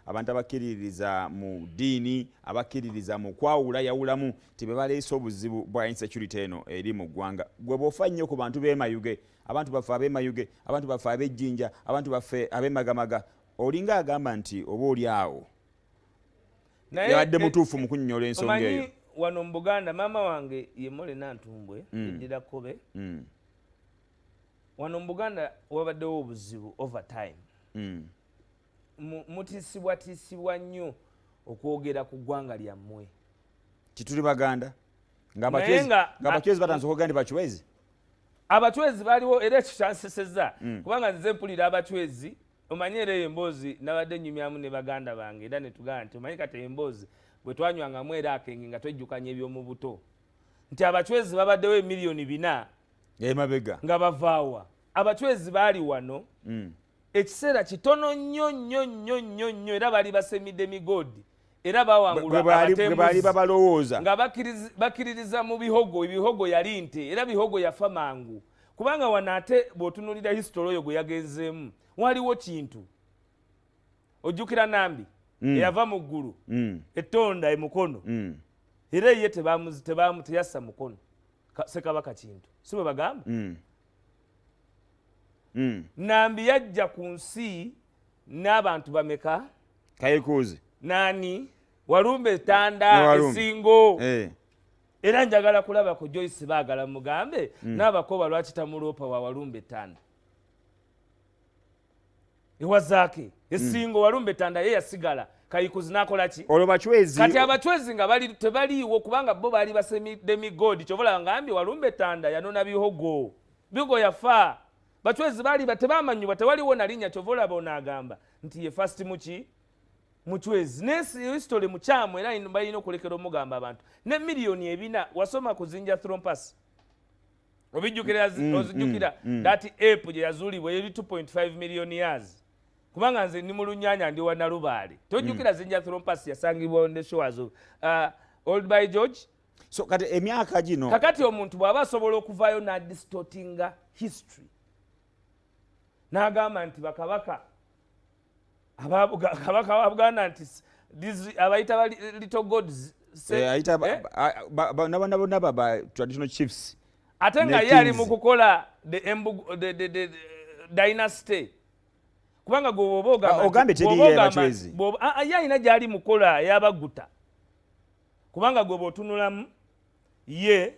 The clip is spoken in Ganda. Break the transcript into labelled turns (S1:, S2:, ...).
S1: Abantu abakkiririza mu ddiini, abakkiririza mu kwawula yawulamu, ti be baleese obuzibu bwa insecurity eno eri mu ggwanga. Gwe bw'ofa nnyo ku bantu b'emayuge, abantu baffe ab'emayuge, abantu baffe ab'ejjinja, abantu baffe ab'emagamaga, olinga agamba nti oba oli awo yabadde mutuufu mu kunnyonnyola ensonga eyo.
S2: Wano mu Buganda, maama wange ye Molena Ntumbwe, eddira Kobe. Wano mu Buganda wabaddewo obuzibu over time. Mutiisibwatiisibwa nnyo okwogera ku ggwanga lyammwe.
S1: Tituli Baganda? Ng'abachwezi batandise okwogera nti Bachwezi.
S2: Abachwezi baliwo, era ekyo kyanseseza, kubanga nze mpulira Abachwezi. Omanyi, era eyo emboozi nabadde nyumyamu ne baganda bange, era netugamba nti omanyi kati emboozi bwe twanywangamu era akenge nga twejjukanya eby'omu buto, nti Abachwezi babaddewo emiliyoni 4
S1: Emabega.
S2: Nga bavaawa? Abachwezi baali wano ekiseera kitono nnyo nnyo nnyo nnyo nnyo, era baali ba semi demigod, era bawangulwa.
S1: Bwe baali babalowooza.
S2: Nga bakkiririza mu Bihogo. Bihogo yali nte, era Bihogo yafa mangu, kubanga wano ate bw'otunuulira history oyo gwe yagenzeemu, waliwo kintu ojjukira Nambi eyava mu ggulu etonda emukono, era ye teyassa mukono. Ssekabaka Kintu, si bwe bagamba? Nambi yajja ku nsi n'abantu bameka?
S1: Kayikuuzi.
S2: Nani, Walumbe Etanda, Esingo. Era njagala kulaba ku Joyce, baagala mugambe n'abakoba lwaki tamuloopa wa Walumbe Etanda ewazaake Esingo. Walumbe Etanda ye yasigala, Kayikuzi n'akola ki?
S1: Olwo Bachwezi.
S2: Kati Abachwezi nga bali tebaliiwo, kubanga bo baali ba semi demigod. Kyobola ngambye Walumbe Tanda yanona Bihogo, Bihogo yafa. Bachwezi baali tebamanyibwa, tewaliwo nalinnya. Kyova olaba onaagamba nti ye first muki Muchwezi, naye history mukyamu, era balina okulekera omugamba abantu ne miliyoni 4. Wasoma ku Zinjanthropus, obijjukira? Ozijjukira? That ape gye yazuulibwa eri 2.5 million years, kubanga nze ndi mu lunyanya, ndi wa Nalubaale. Tojjukira Zinjanthropus yasangibwa on the shores of Olduvai Gorge?
S1: So kati emyaka gino.
S2: Kakati omuntu bw'aba asobola okuvaayo n'adistortinga history n'agamba nti bakabaka, kabaka wa Buganda, nti abayita ba little gods.
S1: Eh, eh? Nabona bonna ba traditional chiefs.
S2: Ate nga ye ali mu kukola the dynasty, kubanga gwe bwoba
S1: ogambye teriye.
S2: Ye alina gyali mukola yabaguta, kubanga gwe bw'otunulamu ye